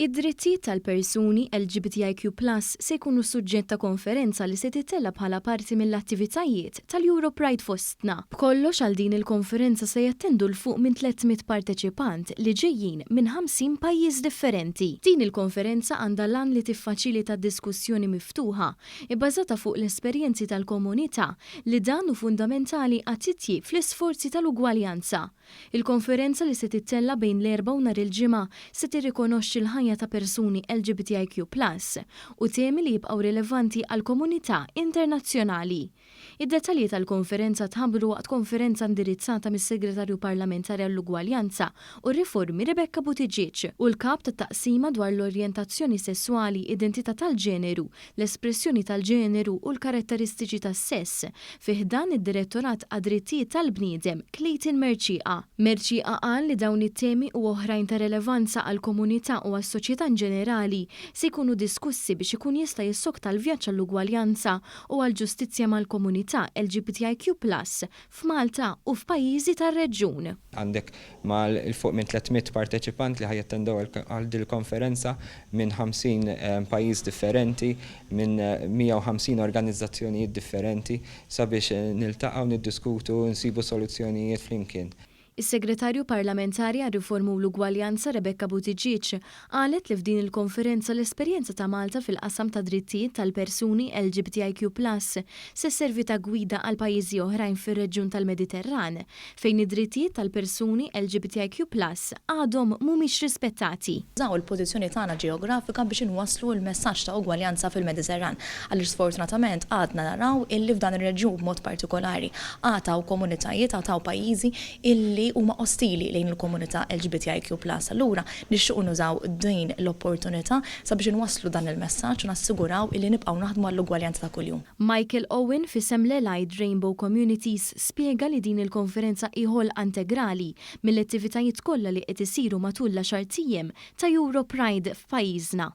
Id-drittijiet tal-persuni LGBTIQ+ se jkunu suġġett ta' konferenza li se tittella' bħala parti mill-attivitajiet tal-EuroPride fostna. B'kollox għal din il-konferenza se jattendu 'l fuq minn 300 parteċipant li ġejjin minn 50 pajjiż differenti. Din il-konferenza għandha l-għan li tiffaċilita diskussjoni miftuħa ibbażata fuq l-esperjenzi tal-komunità li dan hu fundamentali għat-titjib fl-isforzi tal-ugwaljanza. Il-konferenza li se tittella' bejn l-Erbgħa u nhar il-Ġimgħa se tirrikonoxxi l-ħajja ta' persuni LGBTIQ+ u temi li jibqgħu rilevanti għall-komunità internazzjonali. Id-dettalji tal-konferenza tħabbru waqt konferenza indirizzata mis-Segretarju Parlamentari għall-Ugwaljanza u r-Riformi Rebecca Buttigieg u l-Kap tat-Taqsima dwar l-Orjentazzjoni Sesswali, Identità tal-Ġeneru, l-Espressjoni tal-Ġeneru u l-Karatteristiċi tas-Sess fi ħdan id-Direttorat għad-Drittijiet tal-Bniedem Clayton Mercieca. Mercieca qal li dawn it-temi u oħrajn ta' relevanza għall-komunità u għas-soċjetà in ġenerali se jkunu diskussi biex ikun jista' jissokta l-vjaġġ għall-ugwaljanza u għall-ġustizzja mal-komunità LGBTIQ+ f'Malta u f'pajjiżi tar-reġjun. Għandek 'l fuq minn 300 parteċipant li ħa jattendew għal dil-konferenza minn 50 pajjiż differenti, minn 150 organizzazzjonijiet differenti sabiex niltaqgħu, niddiskutu, nsibu soluzzjonijiet flimkien. Is-Segretarju Parlamentari għar-Riforma u l-Ugwaljanza Rebecca Buttigieg qalet li f'din il-konferenza l-esperjenza ta' Malta fil-qasam ta' drittijiet tal-persuni LGBTIQ+ se sservi ta' gwida għal pajjiżi oħrajn fir-reġjun tal-Mediterran fejn id-drittijiet tal-persuni LGBTIQ+ għadhom mhumiex rispettati. Nużaw il-pożizzjoni tagħna ġeografika biex inwasslu l-messaġġ ta' ugwaljanza fil-Mediterran għaliex sfortunatament għadna naraw illi f'dan ir-reġjun b'mod partikolari għad hawn komunitajiet, għad hawn pajjiżi illi huma ostili lejn il-komunità LGBTIQ+. Allura nixtiequ nużaw din l-opportunità sabiex inwasslu dan il-messaġġ u nassiguraw illi nibqgħu naħdmu għall-ugwaljanza ta' kuljum. Michael Owen f'isem l-Allied Rainbow Communities spjega li din il-konferenza hi ħolqa integrali mill-attivitajiet kollha li qed isiru matul l-għaxart ijiem ta' EuroPride f'pajjiżna.